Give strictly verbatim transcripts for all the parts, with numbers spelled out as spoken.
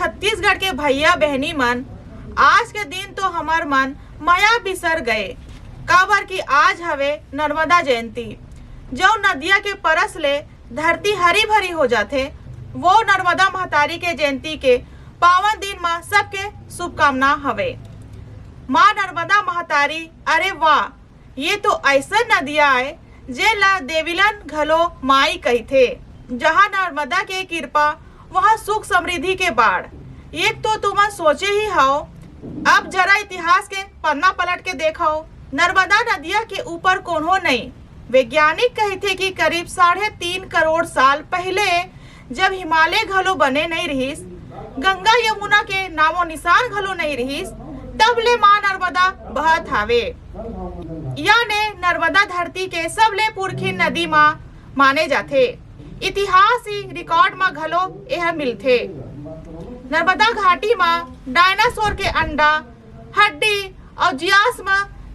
छत्तीसगढ़ के भैया बहनी मन, आज के दिन तो हमर मन मया बिसर गए, काबर कि आज हवे नर्मदा जयंती। जउन नदिया के परस ले धरती हरी भरी हो जाथे, वो नर्मदा महतारी के जयंती के पावन दिन म सबके शुभकामना हवे। माँ नर्मदा महतारी, अरे वाह, ये तो अइसन नदिया आय, जेन ला देविलन घलो माई कहिथे। जहाँ नर्मदा के कृपा, वहाँ सुख समृद्धि के बाढ़। एक तो तुमन सोचे ही हव, अब जरा इतिहास के पन्ना पलट के देखव, नर्मदा नदिया के ऊपर कोनो नइ। वैज्ञानिक कहिथे कि करीब साढ़े तीन करोड़ साल पहिले, जब हिमालय घलो बने नइ रिहिस, गंगा यमुना के नामो निशान घलो नइ रिहिस, तब ले माँ नर्मदा बहत हावे। याने नर्मदा धरती के सबले पुरखी नदी म माने जाथे। इतिहास ही रिकॉर्ड म घलो एह मिलथे। नर्मदा घाटी म डायनासोर के अंडा, हड्डी अउ जियास्म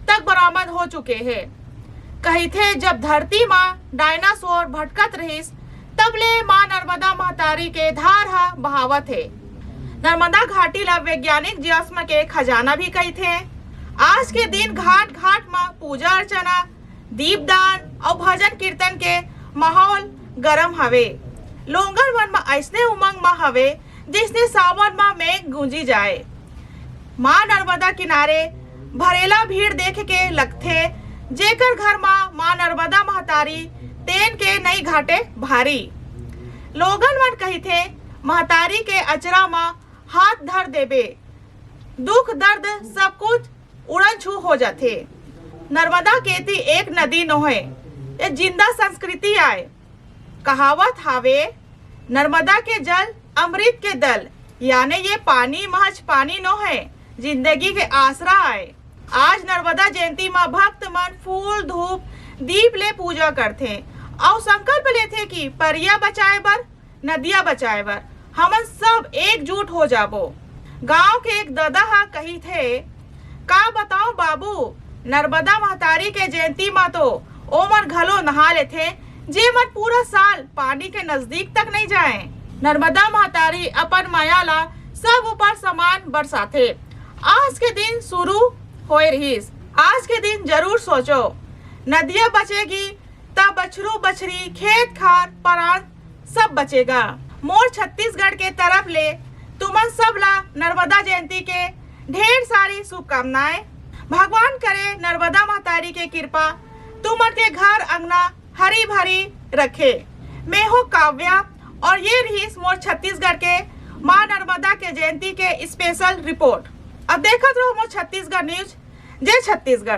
तक बरामद हो चुके हे। कहिथे, जब धरती म डायनासोर भटकत रहिस, तब ले माँ नर्मदा महतारी के धार ह बहावत हे। नर्मदा घाटी ला वैज्ञानिक जियास्म के खजाना भी कहिथे। आज के दिन घाट घाट म पूजा अर्चना, दीपदान अउ भजन कीर्तन के माहौल गरम हवे। लोगन मन म अइसने उमंग म हवे, जइसने सावन म मेघ गूंजी जाए। माँ नर्मदा किनारे भरेला भीड़ देख के लगथे, जेकर घर म माँ नर्मदा महतारी तेन के नइ घाटे भारी। लोगन मन कहिथे, महतारी के अचरा म हाथ धर देबे, दुख दर्द सब कुछ उड़न छू हो जाथे। नर्मदा केती एक नदी नोहे, ये जिंदा संस्कृति आय। कहावत हावे, नर्मदा के जल अमृत के दल, याने ये पानी महज पानी नोहे, जिंदगी के आसरा आय। आज नर्मदा जयंती म भक्त मन फूल, धूप, दीप ले पूजा करथे अउ संकल्प लेथे कि परिया बचाए बर, नदिया बचाए बर हमन सब एकजुट हो जाबो। गांव के एक ददा ह कहिथे, "का बताओ बाबू, नर्मदा महतारी के जयंती म तो ओमन घलो नहा लेथे, जे मन पूरा साल पानी के नजदीक तक नइ जाए।" नर्मदा महतारी अपन मया ला सब ऊपर समान बरसाथे। आज के दिन शुरू होए रहिस। आज के दिन जरूर सोचो, नदिया बचेगी त बछरू बछरी, खेत खार, परान सब बचेगा। मोर छत्तीसगढ़ के तरफ ले तुमन सब ला नर्मदा जयंती के ढेर सारी शुभकामनाएं। भगवान करे नर्मदा महतारी के कृपा तुमन के घर अंगना हरी भरी रखे। मैं हो काव्या और ये रहिस मोर छत्तीसगढ़ के माँ नर्मदा के जयंती के स्पेशल रिपोर्ट। अब देखत रहो मोर छत्तीसगढ़ न्यूज। जय छत्तीसगढ़।